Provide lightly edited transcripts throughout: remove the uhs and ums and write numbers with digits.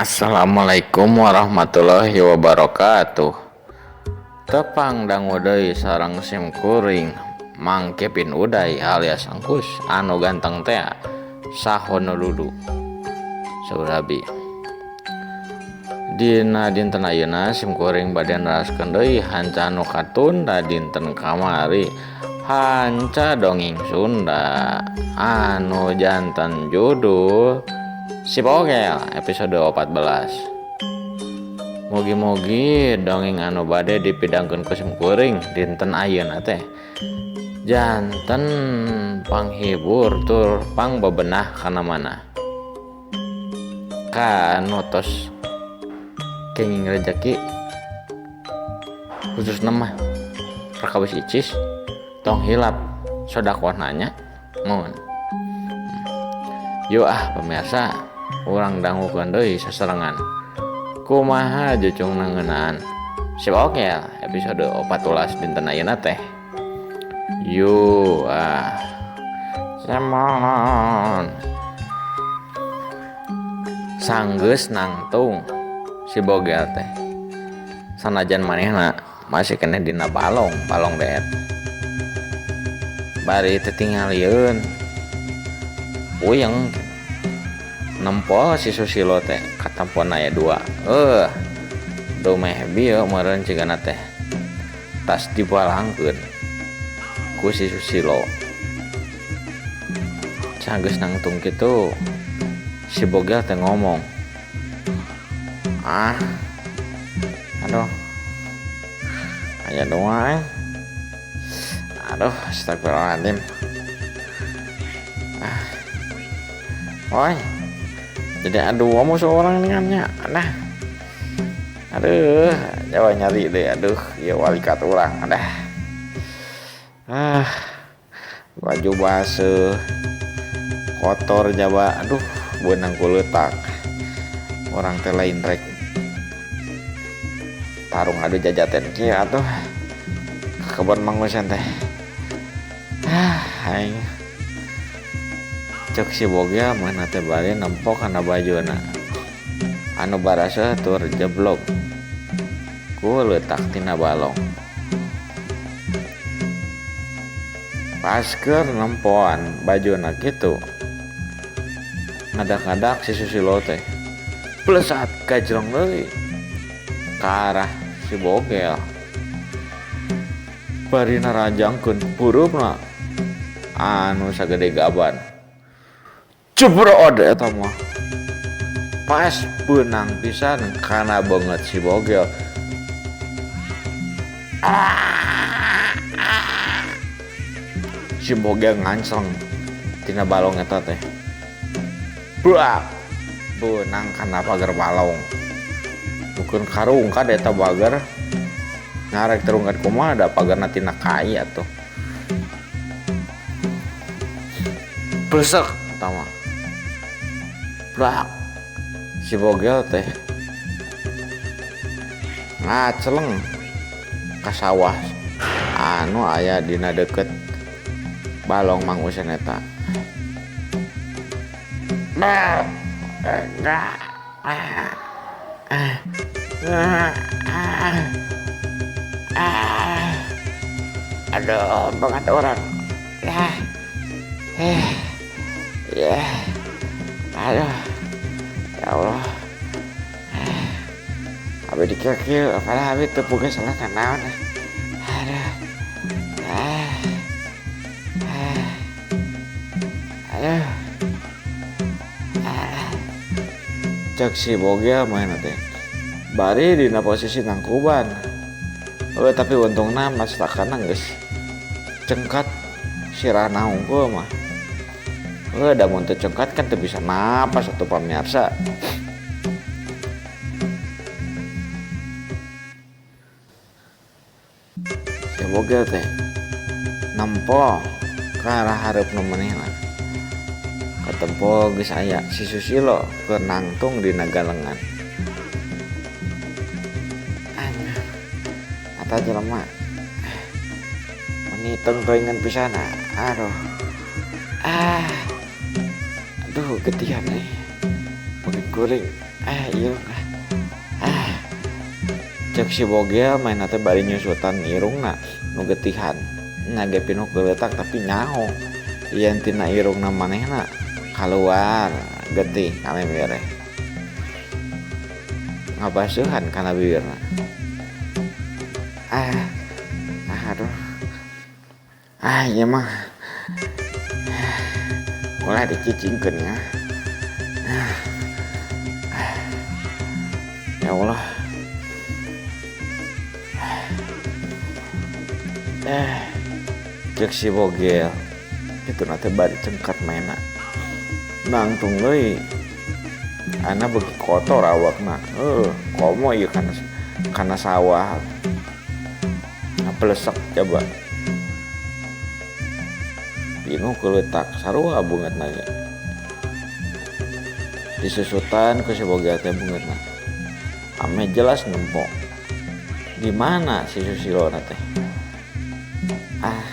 Assalamualaikum warahmatullahi wabarakatuh. Tepang dangu deui sareng sim kuring Mang Kevin Uday alias Angkus anu ganteng tea sahono dudu. Saur abi. Dina dinten ayeuna sim kuring bade neraskeun deui hanca anu katunda dinten kamari. Hanca dongeng Sunda anu janten judul Si Bogel episode 14. Mugi-mugi dongeng anu bade dipidangkeun ku sim kuring dinten ayeuna teh janten panghibur tur pangbebenah kana manah. Ka anu tos kenging rejeki khususna mah perkawis icis tong hilap sodakohna nya mun. Yuk ah pemirsa, urang dangukeun deui sasarengan. Kumaha jucungna ngeunaan Si Bogel episode 14 dinten ayeuna teh. Yuk ah. Semon. Sanggeus nangtung si Bogel teh. Sanajan manehna masih keneh dina balong, balong deet. Bari teu tingalieun. Puyeng nempo si Susilo teh katempona aya dua. Dumeh bieu meureun cigana teh. Tas dibalangkeun ku si Susilo. Sanggeus nangtung kitu si Bogel teh ngomong, "Ah, aduh, aya dua eh. Aduh, astagfirullahaladzim. Ah, oi, jadi aduh musuh orang nya. Nah, aduh, jawa nyari deh, aduh, ya walikat urang, adah. Ah, baju baseuh, kotor jaba, aduh, beunang ku leutak. Urang teh lain rek tarung adu jajaten kieu atuh. Ka kebon Mang Husen teh. Ah, aing. Cek si Bogel mana teh bari nempo kana bajuna. Anu baraseuh tur jeblog ku leutak tina balong. Pas keur nempoan bajuna kitu, ngadak-ngadak si Susilo teh. Plesat gajrong deui ka arah si Bogel. Bari narajangkeun bureupna anu sagede gaban. Jebrod eta mah. Pas beunang pisan kana beungeut si Bogel. Si Bogel ngancreng tina balong eta teh. Brak! Beunang kana pagar balong. Bukeun karungkat eta bager. Ngarek terungkat kumaha da pagarna tina kai atuh. Plesek eta mah. Brak! Si Bogel teh ngaceleng ka sawah anu aya dina deukeut balong Mang Usen eta. Aduh, banget orang. Ya. Ya. Aduh. Ya Allah. Abi dikira-kira, padahal abi teu boga salah naon. Aduh. Aduh. Cek si Bogel mana teh. Bari dina posisi nangkuban. Oh, tapi untungna mastakana geus cengkat sirahna hungkul mah. Da mun teu cengkat kan teu bisa napas atuh pamirsa. Si Bogel teh nempo ka arah hareupna manehna. Katempo geus aya si Susilo keur nangtung dina galengan. Eta jelema meni teuing-teuingan pisan. Aduh. Ah. Aduh, getihan euy. Makin kuring. Irung ah. Cek si Bogel main teh bari nyusutan irungna nu getihan. Nya ge pinuh geuletak tapi nyaho yen tina irungna manehna kaluar getih kamemere. Ngabaseuhan kana bibirna. Ah, aduh. Ah, ieu mah ulah dicicingkeun ya. Ya Allah. Cek si Bogel itu nate bari cengkat maena. Nangtung deui ana beuki kotor awakna. Komo ieu kana sawah. Ngapelesek coba. Pinuh keuletak sarua beungeutna ge. Disusutan ku si Bogel teh beungeutna. Ame jelas nempo. Di mana si Susilo na teh? Ah.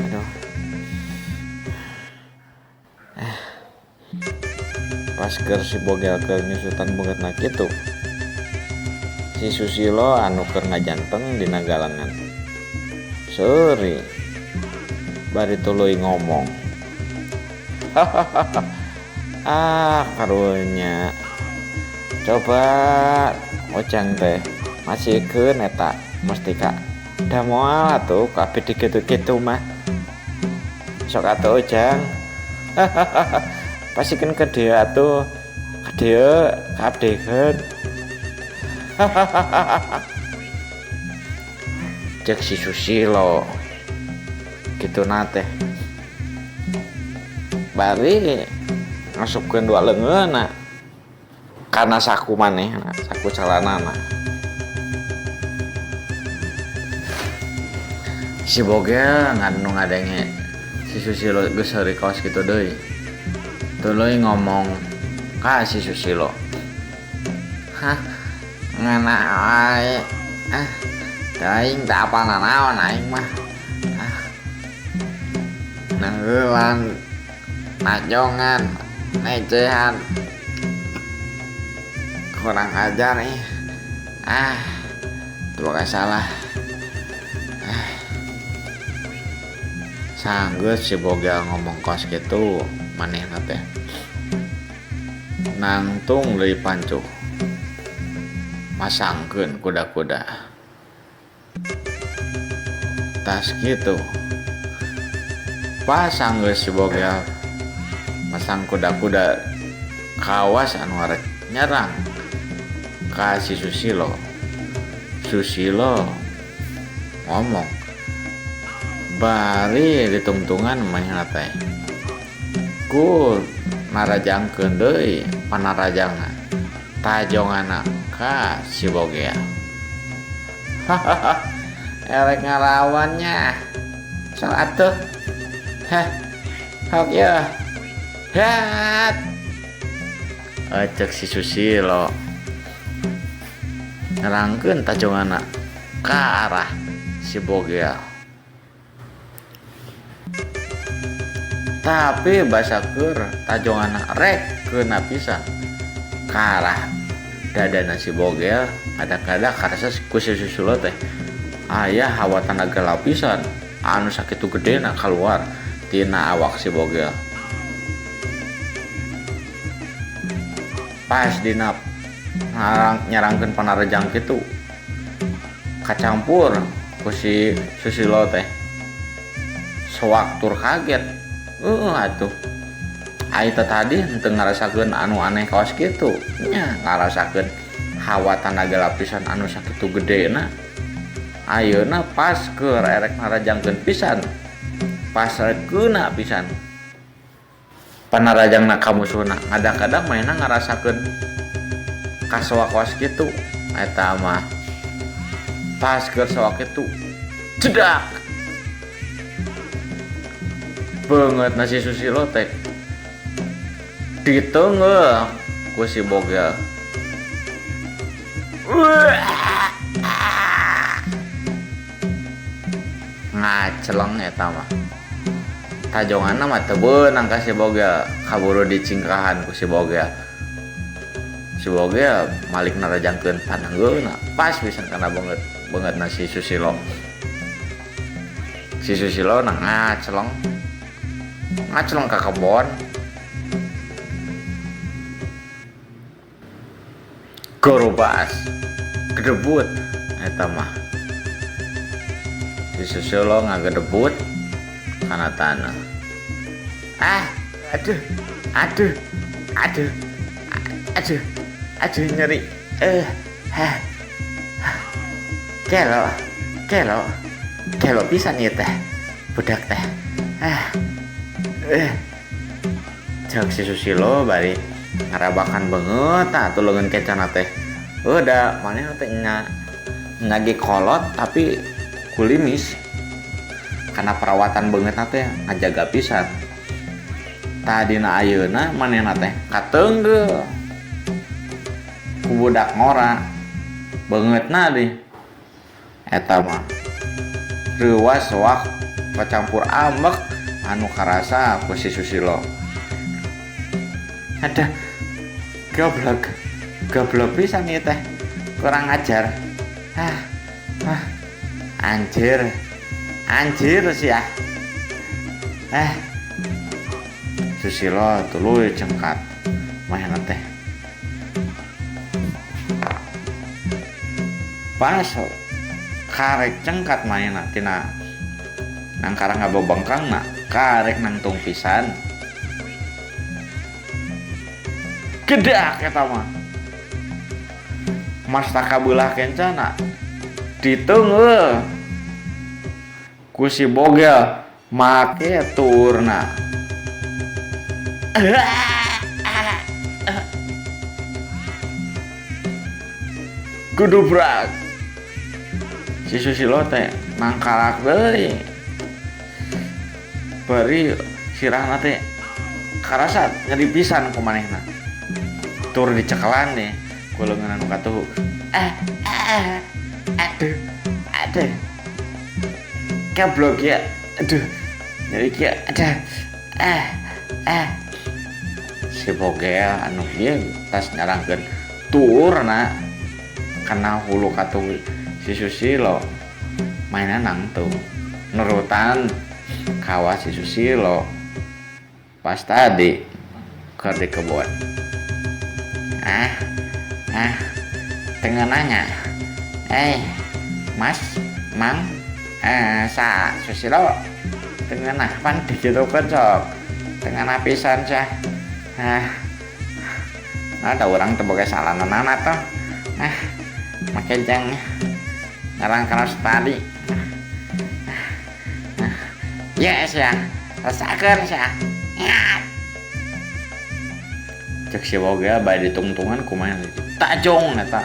Aduh. Pas keur si Bogel keur nyusutan beungeutna kitu. Si Susilo anu keur ngajanteng dina galengan. Seuri. Bari tuluy ngomong. Ah, karunya. Coba ojang teh masihkeun eta mustika. Da moal atuh kabeh dikitu-kitu mah. Sok atuh ojang. Pasikeun ke dieu atuh. Ka dieu kaabdikeun. Cek si Susilo. Kitu na teh. Bari ngasupkeun dua leungeunna kana saku manehna, saku calanana. Si Bogel ngan nu ngadenge si Susilo geus seuri kaos kitu deui. Tuluy ngomong ka si Susilo. Hah, ngana wae. Ah, aing teu apal nanaon aing mah. Ah. Nangeulan, najongan, necehan. Kurang ajar ih. Ah, tuh gak salah. Ah. Sanggeus si Bogel ngomong kos kitu manehna teh. Nangtung deui pancuh. Masangkeun kuda-kuda. Tas kitu. Pas sanggeus si Bogel masang kuda-kuda kawas anu arek nyerang ka si Susilo. Susilo ngomong bari ditungtungan manehna teh. Ku narajangkeun deui panarajangna tajongana ka si Bogel. Hahaha, erek ngalawannya. Sok atuh. Hah, hok ya. Hat. Cek si Susilo nerangkeun tajongana ka arah si Bogel. Tapi basa keur tajongana rek keuna pisan ka arah dadana si Bogel. Kadang-kadang karasa ku si Susilo teh aya hawa tanaga lapisan anu sakitu gedena kaluar tina awak si Bogel. Pas dina nyarangkeun panarejang kitu kacampur ku si Susilo teh. Sewaktu kaget. Atuh. Ai teh tadi henteu ngarasakeun anu aneh kawas kitu. Nya ngarasakeun hawa tanaga lapisan anu sakitu gedena. Ayeuna pas keur erek narajangkeun pisan. Pas rek keuna pisan. Panarajangna ka musuhna kadang-kadang manehna ngarasakeun kasoak kawas kitu. Eta mah pas keur soak kitu cedak. Beungeutna si Susilo teh diteungeuh ku si Bogel. Ngaceleng eta mah. Tajonganna mah teu beunang ka si Bogel, kaburu dicingkahan ku si Bogel. Si Bogel malik narajangkeun pananggeulna pas pisan kana beungeut beungeutna si Susilo. Si Susilo na ngaceleng. Ngaceleng ka kebon. Gorobas gedebut eta mah. Si Susilo ngagedebut kana tanah. Ah, aduh, aduh, aduh, aduh, aduh nyeri. Hah. Gelo, gelo, gelo pisan ieu teh. Budak teh. Ah. Cek si Susilo bari ngarabakan beungeut tah atuh leungeun kencana teh. Da manehna teh nya nyagi kolot tapi kulimis. Karena perawatan beungeutna teh ngajaga pisan. Tadina ayeuna manehna teh kateunggeul ku budak ngora beungeutna deh. Eta mah reuwas soak kacampur ambek anu karasa ku si Susilo. Aduh, goblok, goblok pisan ieu teh, kurang ajar. Ah, ah, anjir, anjir sia. Susilo tuluy cengkat manehna teh. Pas karek cengkat manehna tina nangkara ngabobengkangna karek nangtung pisan. Gedak eta mah. Mastaka beulah kencana diteungeul ku si Bogel make tuurna. Gudubrak. Si Susilo teh nangkalak deui. Bari sirahna teh karasa nyeri pisan ku manehna. Tur dicekelan deh ku leungeun anu katuhu. Aduh, aduh. Goblok ya. Aduh. Nyeri kieu. Aduh. Si Bogel anu ieu tas nyarangkeun tuurna kana hulu katuhu si Susilo. Mainan nangtung nurutan kawas si Susilo pas tadi keur di kebon. Tengah nanya. Mas, Mang, sa Susilo tengah nah pan digitukeun sok. Tengah pisan sah. Ada orang teu boga salanana toh. Make jang ngarang kaos tadi. Yes ya, rasakeun sia. Cek si Bogel bae ditungtungan kumaha tajong eta.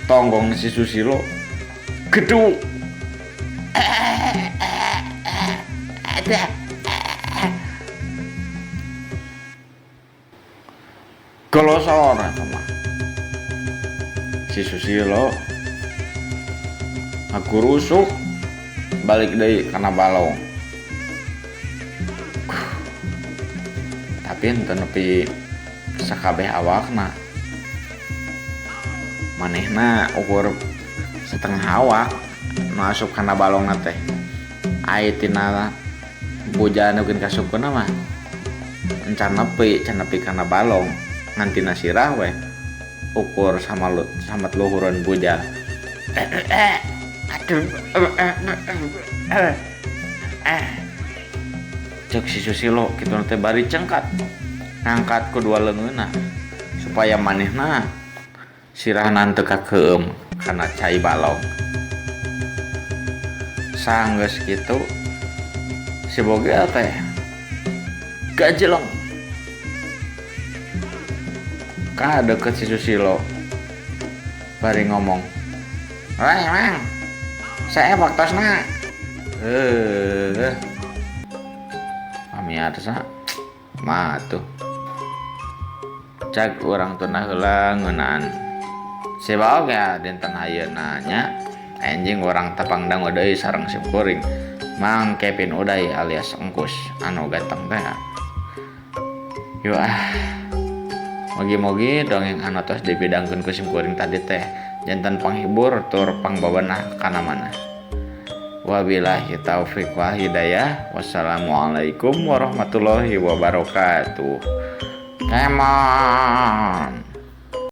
Tonggong si Susilo gedung. Ada. Golosor eta mah. Si Susilo ngagurusuk balik deui kana balong. Tapi henteu nepi sakabeh awakna. Manehna ukur setengah awak masuk kana balongna teh. Ai tina bujana mungkin kasupkeunna mah encan nepi, can nepi kana balong. Ngan tina sirah weh ukur sama samat luhureun bujal. Aduh. Cek si Susilo kitu teh bari cengkat ngangkat ku dua leungeunna supaya manehna sirahna teu kakeum kana cai balong. Sanggeus kitu si Bogel teh gajeleng ka deket si Susilo bari ngomong, "Weh, Mang, saya waktosna." Pamiarsa mah tuh. Cag urang tunah heula ngeunaan. Si Bogel dinten ayeuna nya anjing urang tapangdang deui sareng sim kuring. Mang Kevin Uday alias Engkus anu ganteng teh. Yuk ah. Mugi-mugi dongeng anu tos dipidangkeun ku simkuring tadi teh janten panghibur tur pangbabenah kana manah. Wabillahi taufik wal hidayah. Wassalamualaikum warahmatullahi wabarakatuh. Come on.